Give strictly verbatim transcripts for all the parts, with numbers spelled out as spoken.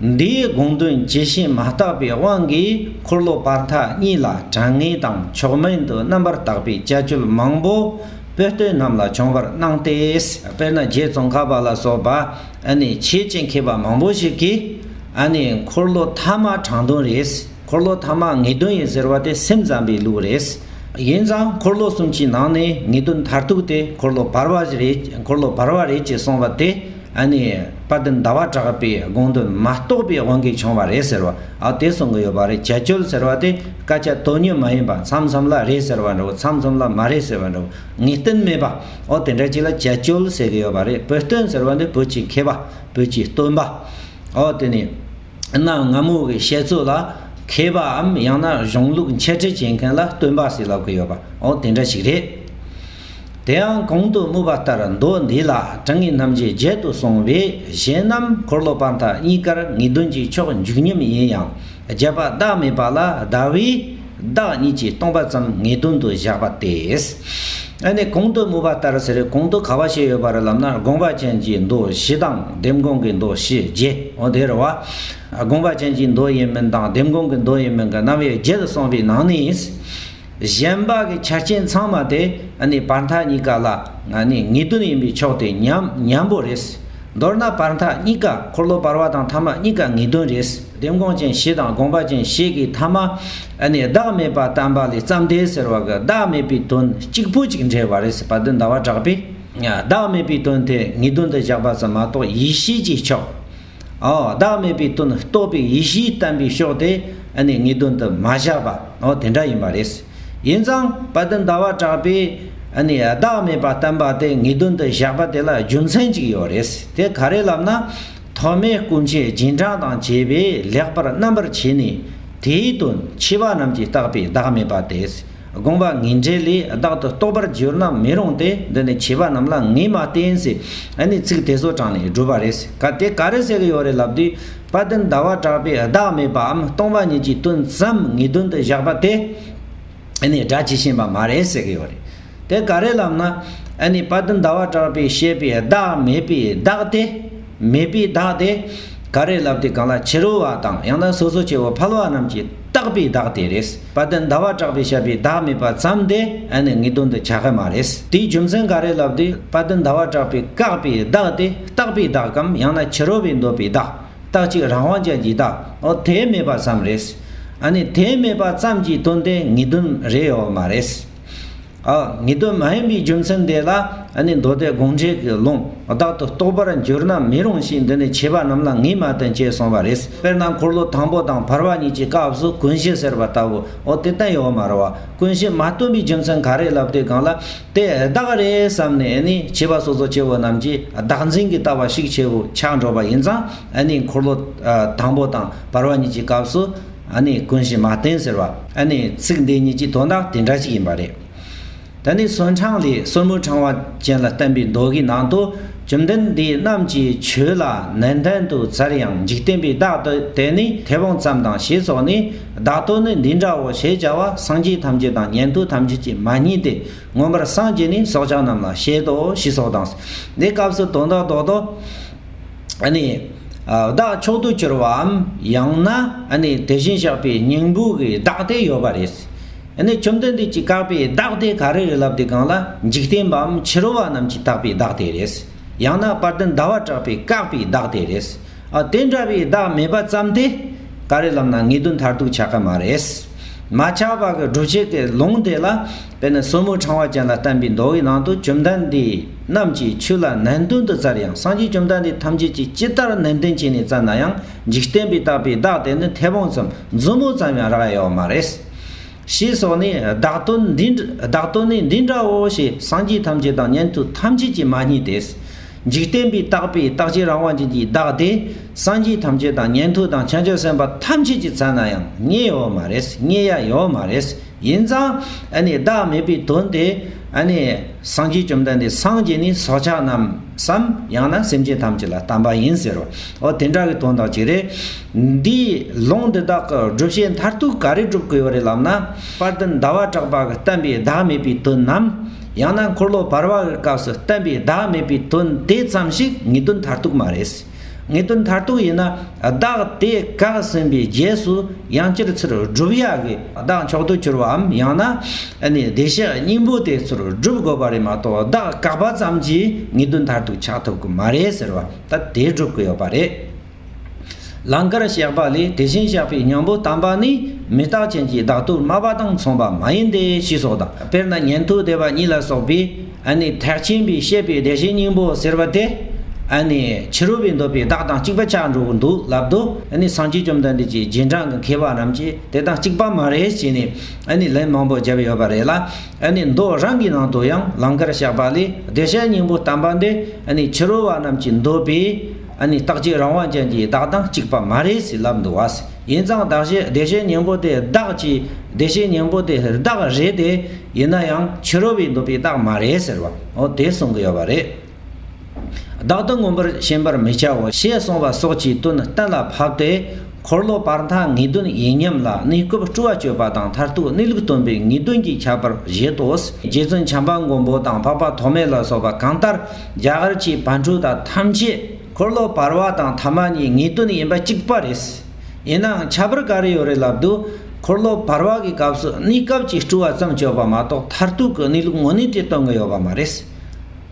འདིའི་དགོངས་དོན་ཇི་བཞིན་མ་བརྟགས་པའི་དབང་གིས་འཁོར་ལོ་བར་མཐའ་གཉིས་ལ་དྲང་ངེས་དང་མཆོག་དམན་དུ་རྣམ་པར་བརྟགས་པའི་བྱ་སྤྱོད་མང་པོ་བོད་སྟོད་རྣམས་ལ་བྱུང་བར་སྣང་སྟེ། དཔེར་ན་རྗེ་ཙོང་ཁ་པ་ལ་སོགས་པ་ཨ་ནི་ཆོས་ཀྱི་མཁས་པ་མང་པོ་ཞིག་གིས་ཨ་ནི་འཁོར་ལོ་ཐ་མ་དྲང་དོན་རེད། འཁོར་ལོ་ཐ་མ་ངེས་དོན་ཡིན་ཟེར་བ་དེ་སེམས་ཙམ་པའི་ལུགས་རེད། ཡིན་ཙང་འཁོར་ལོ་གསུམ་གྱི་ནང་ནས་ངེས་དོན་མཐར་ཐུག་དེ་འཁོར་ལོ་བར་བ་རེད། འཁོར་ལོ་བར་བ་རེད་ཅེས་གསུངས་པ་དེ་ཨ་ནི་དཔལ་ལྡན་ཟླ་བ་གྲགས་པའི་དགོངས་དོན་མ་རྟོགས་པའི་དབང་གིས་བྱུང་བ་རེད་ཟེར་བ། ཨ་དེ་གསུང་གི་ཡོད་པ་རེད། བྱ་སྤྱོད་ཟེར་བ་དེ་སྐད་ཆ་དོན་སྙིང་མ་ཡིན་པ། མཚམས་མཚམས་ལ་རེད་ཟེར་བ་འདྲ་བོ། མཚམས་མཚམས་ལ་མ་རེད་ཟེར་བ་འདྲ་བོ། ངེས་གཏན་མེད་པ། ཨོ་དེ་འདྲ་ཅིག་ལ་བྱ་སྤྱོད་ཟེར་གི་ཡོད་པ་རེད། བོད་སྟོན་ཟེར་བ་ནི་བོད་ཀྱི་མཁས་པ། བོད་ཀྱི་སྟོན་པ། ཨོ་དེ་ནི་གནའ་སྔ་མོ་གི་བཤད་ཚུལ་ལ་མཁས་པའམ་ཡང་ན་གཞུང་ལུགས་འཆད་ཁྲིད་བྱེད་མཁན་ལ་སྟོན་པ་ཟེར་ལབ་གི་ཡོད་པ། ཨོ་དེ་འདྲ་ཞིག་རེད། དེ་ཡང་གོང་དུ་སྨོས་པ་ལྟར་མདོ་འདི་ལ་དྲང་ངེས་རྣམ་འབྱེད་བརྒྱད་དུ་གསུངས་པས། གཞན་རྣམས་འཁོར་ལོ་བར་མཐའ་གཉིས་ཀར་ངེས་དོན་གྱི་ཕྱོགས་འཇུག་མཉམ་ཡིན་ཡང་། བརྒྱད་པ་བདག་མེད་པ་ལ་ཟླ་བས་བདག་ཉིད་ཀྱིས་སྟོང་པ་ཙམ་ངེས་དོན་དུ་བཞག་པ་སྟེ། ཨ་ནི་གོང་དུ་སྨོས་པ་ལྟར་ཟེར། གོང་དུ་ག་བ་བཤད་ཡོད་པ་རེད་ལབ་ན། དགོངས་པ་ཅན་གྱི་མདོ་བཞི་དང་ལྡེམ་དགོངས་ཀྱི་མདོ་བཞི་བརྒྱད། འོ་དེ་རེད་བ། དགོངས་པ་ཅན་གྱི་མདོ་ཡིན་མིན་དང་ལྡེམ་དགོངས་ཀྱི་མདོ་ཡིན་མིན་གྱི་རྣམ་དབྱེ་བརྒྱད་གསུངས་པའི་ནང་ནས། གཞན་པ་གི་ཆ་རྐྱེན་ཚང་མ་དེ་ཨ་ནི་བར་མཐའ་གཉིས་ཀ་ལ་ཨ་ནི་ངེས་དོན་ཡིན་པའི་ཕྱོགས་དེ་མཉམ་མཉམ་པོ་རེད། མདོར་ན་བར་མཐའ་གཉིས་ཀ། འཁོར་ལོ་བར་བ་དང་ཐ་མ་གཉིས་ཀ་ངེས་དོན་རེད། ལྡེམ་དགོངས་ཅན་བཞི་དང་དགོངས་པ་ཅན་བཞི་གི་ཐ་མ་ཨ་ནི་བདག་མེད་པ་བསྟན་པ་ལས་བརྩམས་ཏེ་ཟེར་བ་གི་བདག་མེད་པའི་དོན་གཅིག་པུ་གཅིག་འགྲེལ་བ་རེད། དཔལ་ལྡན་ཟླ་བ་གྲགས་པས་བདག་མེད་པའི་དོན་དེ་ངེས་དོན་དུ་བཞག་པ་ཙམ་མ་གཏོགས་ཡེ་ཤེས་ཀྱི་ཕྱོགས། ཨོ་བདག་མེད་པའི་དོན་རྟོགས་པའི་ཡེ་ཤེས་བསྟན་པའི་ཕྱོགས་དེ་ཨ་ནི་ངེས་དོན་དུ་མ་བཞག་པ། ཨོ་དེ་འདྲ་ཡིན་པ་རེད། ཡིན་ཙང་དཔལ་ལྡན་ཟླ་བ་གྲགས་པས་ཨ་ནི་བདག་མེད་པ་བསྟན་པ་དེ་ངེས་དོན་དུ་བཞག་པ་དེ་ལ་རྒྱུ་མཚན་ཅིག་ཡོད་རེད། དེ་ག་རེ་ལབ་ན། ཐོག་མའི་སྐུ་མཆེད་རྗེས་འབྲང་དང་བཅས་པས་ལེགས་པར་རྣམ་པར་ཕྱེ་ནས། དེའི་དོན་ཕྱི་པ་རྣམས་ཀྱིས་བརྟགས་པའི་བདག་མེད་པ་སྟེ། དགོངས་པ་ངེས་འགྲེལ་ལས། བདག་ཏུ་རྟོག་པར་གྱུར་ན་མི་རུང་སྟེ། འདི་ནི་ཕྱི་པ་རྣམས་ལ་ངེས་མ་བསྟན་ཟེར། ཨ་ནི་ཚིག་དེ་ཚོ་དྲངས་ནས་བསྒྲུབས་པ་རེད། ག་དེ་ག་རེ་ཟེར་གི་ཡོད་རེད་ལབ་དུས། དཔལ་ལྡན་ཟླ་བ་གྲགས་པས་བདག་མེད་པའམ་སྟོང་པ་ཉིད་ཀྱི་དོན་ཙམ་ངེས་དོན་དུ་བཞག་པ་དེ། ཨ་ནི་སྒྲ་ཇི་བཞིན་པ་མ་རེད་ཟེར་གི་ཡོད་རེད། དེ་ག་རེ་ལབ་ན། ཨ་ནི་དཔལ་ལྡན་ཟླ་བ་གྲགས་པས་བཤད་པའི་བདག་མེད་པའི་བདག་དེ། མེད་པའི་བདག་དེ་ག་རེ་ལབ་དུས་སྒང་ལ་ཕྱི་རོལ་བ་དང་ཡང་ན་སོ་སོ་སྐྱེ་བོ་ཕལ་བ་རྣམས་ཀྱིས་བཏགས་པའི་བདག་དེ་རེད། དཔལ་ལྡན་ཟླ་བ་གྲགས་པས་བཤད་པའི་བདག་མེད་པ་ཙམ་དེ་ཨ་ནི་ངེས་དོན་དུ་ཆགས་ཀྱི་མ་རེད། དེའི་རྒྱུ་མཚན་ག་རེ་ལབ་དུས། དཔལ་ལྡན་ཟླ་བ་གྲགས་པས་བཀག་པའི་བདག་དེ་བཏགས་པའི་བདག་གམ་ཡང་ན་ཕྱི་རོལ་པས་འདོད་པའི་བདག་རྟག་གཅིག་རང་དབང་ཅན་གྱི་བདག་འོ་དེ་མེད་པ་ཙམ་རེད། ཨ་ནི་དེ་མེད་པ་ཙམ་གྱི་དོན་དེ་ངེས་དོན་རེད་ཡོད་མ་རེད། ཨ་ངེས་དོན་མ་ཡིན་པའི་རྒྱུ་མཚན་དེ་ལ་ཨ་ནི་མདོ་སྡེ་དགོངས་འགྲེལ་གྱི་ལུང་། བདག་ཏུ་རྟོག་པར་གྱུར་ན་མི་རུང་ཞིང་། འདི་ནི་ཕྱི་པ་རྣམས་ལ་ངེས་མ་བསྟན་ཅེས་གསུངས་པ་རེད། དཔེར་ན་འཁོར་ལོ་དང་པོ་དང་བར་བ་གཉིས་ཀྱི་སྐབས་སུ་ཀུན་གཞི་ཟེར་བ་ལྟ་བུ་འོ་དེ་བསྟན་ཡོད་མ་རེད་བ། ཀུན་གཞི་མ་བསྟན་པའི་རྒྱུ་མཚན་ག་རེ་ལབ་དུས་སྒང་ལ། དེ་བདག་རེད་བསམ་ནས་ཨ་ནི་ཕྱི་པ་སོ་སོ་སྐྱེ་བོ་རྣམས་ཀྱིས་བདག་འཛིན་གྱི་ལྟ་བ་ཤུགས་ཆེ་བོ་ཆགས་འགྲོ་བ་ཡིན་ཙང་། ཨ་ནི་འཁོར་ལོ་དང་པོ་དང་བར་བ་གཉིས་ཀྱི་སྐབས་སུ་ཨ་ནི་ཀུན་གཞི་མ་བསྟན་ཟེར་བ། ཨ་ནི་ཚིག་འདི་གཉིས་ཀྱི་དོན་དག་དེ་འདྲ་ཞིག་ཡིན་པ་རེད། ད་ནི་སོར་ཕྲེང་ལས། སོར་མོས་ཕྲེང་བ་ཅན་ལ་བསྟན་པའི་མདོ་གི་ནང་དུ། བཅོམ་ལྡན་འདས་རྣམས་ཀྱིས་ཆོས་ལ་ནན་ཏན་དུ་བཙལ་ཡང་། འཇིག་རྟེན་པའི་བདག་དེ་ནི་མཐེ་བོང་ཙམ་དང་ཞེས་སོགས་ནས། བདག་དོན་ནི་འདི་འདྲའོ་ཞེས་བྱ་བ་སངས་རྒྱས་ཐམས་ཅད་དང་ཉན་ཐོས་ཐམས་ཅད་ཀྱིས་མ་རྙེད་དེ། མངོན་པར་སངས་རྒྱས་ནས་སྲོག་ཆགས་རྣམས་ལ་བཤད་དོ་ཞེས་སོགས་དང་། འདི་སྐབས་སུ་དོན་དག་རྡོག་རྡོག་ཨ་ནི། ཨ་བདག་མཆོག་ཏུ་གྱུར་པའམ་ཡང་ན་ཨ་ནི་དེ་བཞིན་གཤེགས་པའི་སྙིང་པོ་གི་བདག་དེ་ཡོད་པ་རེད། ཨ་ནི་བཅོམ་ལྡན་འདས་ཀྱིས་བཀག་པའི་བདག་དེ་ག་རེ་རེད་ལབ་དུས་སྒང་ལ། འཇིག་རྟེན་པའམ་ཕྱི་རོལ་པ་རྣམས་ཀྱིས་བཏགས་པའི་བདག་དེ་རེད། ཡང་ན་དཔལ་ལྡན་ཟླ་བ་གྲགས་པས་བཀག་པའི་བདག་དེ་རེད། ཨ་དེ་འདྲ་བའི་བདག་མེད་པ་ཙམ་དེ་ག་རེ་ལབ་ན་ངེས་དོན་མཐར་ཐུག་ཆགས་ཀྱི་མ་རེད། མ་ཆགས་པ་གི་སྒྲུབ་བྱེད་ཀྱི་ལུང་དེ་ལ། དཔེར་ན་སོར་མོས་ཕྲེང་བ་ཅན་ལ་བསྟན་པའི་མདོ་ཡི་ནང་དུ། བཅོམ་ལྡན་འདས་རྣམས་ཀྱིས་ཆོས་ལ་ནན་ཏན་དུ་བཙལ་ཡང་། སངས་རྒྱས་བཅོམ་ལྡན་འདས་ཐམས་ཅད་ཀྱིས་ཇི་ལྟར་ནན་ཏན་བྱས་ནས་བཙལ་ན་ཡང་། འཇིག་རྟེན་པས་བཏགས་པའི་བདག་དེ་ནི་མཐེ་བོང་ཙམ་མཛུབ་མོ་ཙམ་ཡང་རག་ཡོད་མ་རེད། ཞེས་སོགས་ནས་བདག་དོན་འདི་བདག་དོན་ནི་འདི་འདྲའོ་ཞེས་སངས་རྒྱས་ཐམས་ཅད་དང་ཉན་ཐོས་ཐམས་ཅད་ཀྱིས་མ་རྙེད་དེ། འཇིག་རྟེན་པས་བཏགས་པའི་རྟག་གཅིག་རང་དབང་ཅན་གྱི་བདག་དེ་སངས་རྒྱས་ཐམས་ཅད་དང་ཉན་ཐོས་དང་བྱང་ཆུབ་སེམས་དཔའ་ཐམས་ཅད་ཀྱིས་བཙལ་ན་ཡང་རྙེད་ཡོད་མ་རེད། རྙེད་ཡ་ཡོད་མ་རེད། ཡིན་ཙང་ཨ་ནི་བདག་མེད་པའི་དོན་དེ་ཨ་ནི་སངས་རྒྱས་བཅོམ་ལྡན་འདས་སངས་རྒྱས་ནས་སྲོག་ཆགས་རྣམས་སམ་ཡང་ན་སེམས་ཅན་ཐམས་ཅད་ལ་བསྟན་པ་ཡིན་ཟེར་རོ། འོ་དེ་འདྲ་གི་དོན་དག་ཅིག་རེད། འདིའི་ལུང་འདི་དག་གི་སྒྲུབ་བྱེད་མཐར་ཐུག་ག་རེ་སྒྲུབ་དགོས་ཡོད་རེད་ལབ་ན། དཔལ་ལྡན་ཟླ་བ་གྲགས་པ་གིས་བསྟན་པའི་བདག་མེད་པའི་དོན་ནམ། ཡང་ན་འཁོར་ལོ་བར་བ་གི་སྐབས་སུ་བསྟན་པའི་བདག་མེད་པའི་དོན་དེ་ཙམ་ཞིག་ངེས་དོན་མཐར་ཐུག་མ་རེད། ངེས་དོན་མཐར་ཐུག་ཡིན་ན་བདག་དེ་བཀག་ཟིན་པའི་རྗེས་སུ་ཡང་བསྐྱར་ཚུར་སྒྲུབ་ཡག་གི་བདག་མཆོག་ཏུ་གྱུར་བའམ། ཡང་ན་ཨ་ནི་བདེ་གཤེགས་སྙིང་པོ་དེ་ཚུར་སྒྲུབ་དགོས་པ་རེད་མ་གཏོགས། བདག་བཀག་པ་ཙམ་གྱིས་ངེས་དོན་མཐར་ཐུག་ཆགས་ཐུབ་ཀྱི་མ་རེད་ཟེར་བ་ད་དེ་སྒྲུབ་ཀྱི་ཡོད་པ་རེད། ལང་ཀར་གཤེགས་པ་ལས། དེ་བཞིན་གཤེགས་པའི་སྙིང་པོ་དམ་པ་ནི། མི་རྟག་ཅན་གྱི་བདག་ཏུ་སྨྲ་བ་དང་མཚུངས་པ་མ་ཡིན་ཏེ། ཞེས་སོགས་དང་། དཔེར་ན་ཉན་ཐོས་སྡེ་པ་གཉིས་ལ་སོགས་པས་ཨ་ནི་ཐེག་ཆེན་པའི་བཤད་པའི་བདེ་གཤེགས་སྙིང་པོ་ཟེར་བ་དེ། ཨ་ནི་ཕྱི་རོལ་པའི་འདོད་པའི་བདག་དང་གཅིག་པ་ཆགས་འགྲོ་གི་འདུག་ལབ་དུས། ཨ་ནི་སངས་རྒྱས་བཅོམ་ལྡན་འདས་ཀྱི་རྗེས་འབྲང་གི་མཁས་པ་རྣམས་ཀྱིས་དེ་དང་གཅིག་པ་མ་རེད་ཅེས་ནས་ཨ་ནི་ལན་མང་པོ་བརྒྱབ་ཡོད་པ་རེད་ལ། ཨ་ནི་མདོ་རང་གི་ནང་དུ་ཡང་། ལང་ཀར་གཤེགས་པ་ལས། བདེ་གཤེགས་སྙིང་པོ་དམ་པ་འདི་ཨ་ནི་ཕྱི་རོལ་བ་རྣམས་ཀྱི་འདོད་པའི་ཨ་ནི་རྟག་གཅིག་རང་དབང་ཅན་གྱི་བདག་དང་གཅིག་པ་མ་རེད་ཟེར་ལབ་འདུག་བ། ཡིན་ཙང་བདག་གཞན་བདེ་གཤེགས་སྙིང་པོ་དེ་བདག་གི། བདེ་གཤེགས་སྙིང་པོ་དེ་བདག་རེད་དེ། ཡིན་ན་ཡང་ཕྱི་རོལ་པའི་འདོད་པའི་བདག་མ་རེད་ཟེར་བ། འོ་དེ་གསུང་གི་ཡོད་པ་རེད། བདག་ཏུ་མངོན་པར་ཞེན་པར་མི་བྱའོ་ཞེས་གསུངས་པ་སོགས་ཀྱི་དོན་གཏན་ལ་ཕབ་སྟེ། འཁོར་ལོ་བར་མཐའ་ངེས་དོན་ཡིན་མཉམ་ལ་གནས་སྐབས་སྤྲོ་བ་བསྐྱེད་པ་དང་མཐར་ཐུག་གནས་ལུགས་སྟོན་པའི་ངེས་དོན་གྱི་ཁྱད་པར་བཞེད་དོ། རྗེ་བཙུན་བྱམས་པ་མགོན་པོ་དང་འཕགས་པ་ཐོགས་མེད་ལ་སོགས་པ་གང་ལྟར་རྒྱ་གར་གྱི་པཎ་གྲུབ་དང་ཐམས་ཅད་འཁོར་ལོ་བར་བ་དང་ཐ་མ་གཉིས་ངེས་དོན་ཡིན་པ་གཅིག་པ་རེད། ཡིན་ནའང་ཁྱད་པར་ག་རེ་ཡོད་རེད་ལབ་དུས། འཁོར་ལོ་བར་བ་གི་སྐབས་སུ་གནས་སྐབས་ཀྱི་སྤྲོ་བ་ཙམ་བསྐྱེད་པ་མ་གཏོགས་མཐར་ཐུག་གི་གནས་ལུགས་དངོས་གནས་དེ་སྟོན་གི་ཡོད་པ་མ་རེད།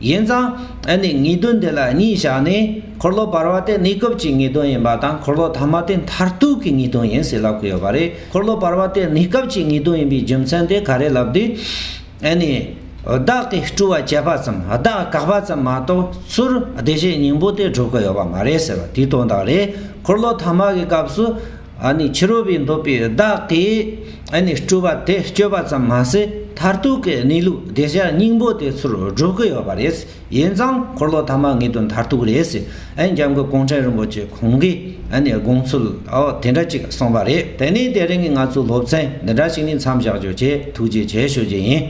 ཡིན་ཙང་ཨ་ནི་ངེས་དོན་དེ་ལ་གཉིས་བཞག་ནས། འཁོར་ལོ་བར་བ་དེ་གནས་སྐབས་ཀྱི་ངེས་དོན་ཡིན་པ་དང་། འཁོར་ལོ་ཐ་མ་དེ་མཐར་ཐུག་གི་ངེས་དོན་ཡིན་ཟེར་ལབ་ཀྱི་ཡོད་པ་རེད། འཁོར་ལོ་བར་བ་དེ་གནས་སྐབས་ཀྱི་ངེས་དོན་ཡིན་པའི་རྒྱུ་མཚན་དེ་ག་རེ་ལབ་དུས། ཨ་ནི་བདག་གི་སྤྲོ་བ་བསྐྱེད་པ་ཙམ། བདག་བཀག་པ་ཙམ་མ་གཏོགས་ཚུར་བདེ་གཤེགས་སྙིང་པོ་དེ་སྒྲུབ་ཀྱི་ཡོད་པ་མ་རེད་ཟེར་བ་དེའི་དོན་དག་རེད། འཁོར་ལོ་ཐ་མ་གི་སྐབས་སུ་ཨ་ནི་ཕྱི་རོལ་པའི་འདོད་པའི་བདག་གིས་ཨ་ནི་སྤྲོ་བ་དེ་བསྐྱེད་པ་ཙམ་མ་ཟད། མཐར་ཐུག་གི་གནས་ལུགས་བདེ་གཤེགས་སྙིང་པོ་དེ་ཚུར་སྒྲུབ་ཀྱི་ཡོད་པ་རེད། ཡིན་ཙང་འཁོར་ལོ་ཐ་མ་ངེས་དོན་མཐར་ཐུག་རེད་ཟེར། ཨ་ནི་འཇམ་མགོན་གུང་ཁྲན་རིན་པོ་ཆེ་ཁོང་གིས་ཨ་ནི་དགོངས་ཚུལ་ཨོ་དེ་འདྲ་ཅིག་གསུངས་པ་རེད། དེ་ནས་དེ་རིང་གི་ང་ཚོའི་སློབ་ཚན་འདི་འདྲ་ཞིག་ནས་མཚམས་བཞག་རྒྱུ་བྱས། ཐུགས་རྗེ་ཆེ་ཞུ་རྒྱུ་ཡིན།